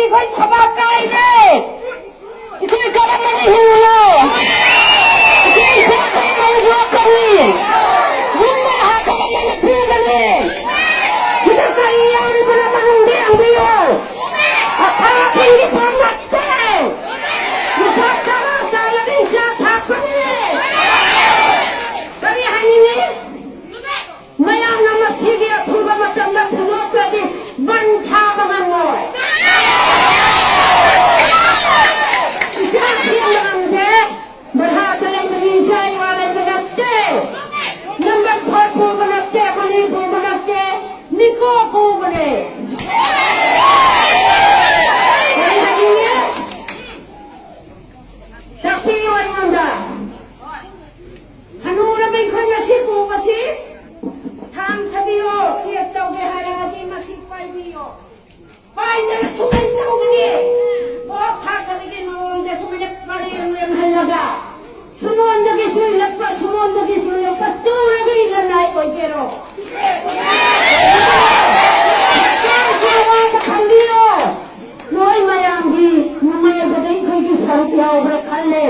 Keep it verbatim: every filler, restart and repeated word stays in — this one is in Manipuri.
ꯑꯩꯈꯣꯏ ꯊꯕꯥꯛ ꯀꯥꯏꯔꯦ꯫ ꯏꯆꯦ ꯀꯔꯝꯕꯅ ꯍꯤꯡꯉꯤꯅꯣ? ꯏꯆꯦ ꯏꯁꯣꯔ ꯀꯔꯝꯕꯅ ꯌꯣꯛꯀꯅꯤ? ꯌꯨꯝꯗ ꯂꯥꯛꯄ ꯃꯇꯝꯗ ꯐꯨꯒꯅꯤ꯫ ꯁꯤꯗ ꯀꯔꯤ ꯌꯥꯎꯔꯤꯕꯅꯣ ꯃꯅꯨꯡꯗ ꯌꯦꯡꯕꯤꯌꯨ꯫ ꯑꯐꯕ ꯈꯨꯟꯒꯤ ꯐꯝ ꯅꯠꯇꯦ꯫ ꯂꯨꯄꯥ ꯇꯔꯥ ꯇꯥꯜꯂꯒ ꯏꯆꯥ ꯊꯥꯛꯄꯅꯤ꯫ ꯀꯔꯤ ꯍꯥꯏꯅꯤꯡꯉꯤ? ꯃꯌꯥꯝꯅ ꯃꯁꯤꯒꯤ ꯑꯊꯨꯕ ꯃꯇꯝꯗ ꯊꯨꯗꯣꯛꯇ꯭ꯔꯗꯤ ꯕꯟ ꯊꯥꯕ ꯉꯝꯃꯣꯏ꯫ ꯏꯆꯥ ꯊꯤꯕ ꯉꯝꯗꯦ, ꯚꯔꯥꯗ ꯂꯩꯕ ꯃꯤ ꯏꯆꯥ ꯏꯋꯥ ꯂꯩꯕ ꯅꯠꯇꯦ, ꯅꯝꯕꯔ ꯐꯣꯔ ꯄꯨꯕ ꯅꯠꯇꯦ, ꯃꯅꯤ ꯄꯨꯕ ꯅꯠꯇꯦ, ꯅꯤꯀꯣ ꯄꯨꯕꯅꯦ꯫ ꯀꯔꯤ ꯍꯥꯏꯅꯤꯡꯉꯤ? ꯇꯥꯛꯄꯤꯌꯨ ꯑꯩꯉꯣꯟꯗ꯫ ꯍꯅꯨꯔꯕ ꯑꯩꯈꯣꯏꯅ ꯁꯤ ꯄꯨꯕꯁꯤ ꯊꯥꯡ ꯊꯥꯕꯤꯌꯣ, ꯆꯦꯛ ꯇꯧꯒꯦ ꯍꯥꯏꯔꯒꯗꯤ ꯃꯁꯤ ꯄꯥꯏꯕꯤꯌꯣ꯫ ꯄꯥꯏꯗꯅ ꯁꯨꯃꯥꯏꯅ ꯇꯧꯒꯅꯤ꯫ ꯑꯣꯛ ꯊꯥꯗꯕꯒꯤ ꯃꯑꯣꯡꯗ ꯁꯨꯃꯥꯏꯅ ꯄꯔꯦꯡ ꯂꯦꯡꯍꯜꯂꯒ, ꯁꯨꯃꯣꯟꯗꯒꯤ ꯁꯨꯏꯂꯛꯄ, ꯁꯨꯃꯣꯟꯗꯒꯤ ꯁꯨꯏꯂꯛꯄ, ꯇꯨꯔꯒ ꯏꯅ ꯅꯥꯏ ꯑꯣꯏꯒꯦꯔꯣ? ꯍꯛꯆꯥꯡꯒꯤ ꯑꯋꯥꯕ ꯈꯪꯕꯤꯌꯣ꯫ ꯅꯣꯏ ꯃꯌꯥꯝꯒꯤ ꯅꯨꯡꯉꯥꯏꯕꯗ ꯑꯩꯈꯣꯏꯒꯤ ꯁꯔꯨꯛ ꯌꯥꯎꯕ꯭ꯔꯥ ꯈꯜꯂꯦ꯫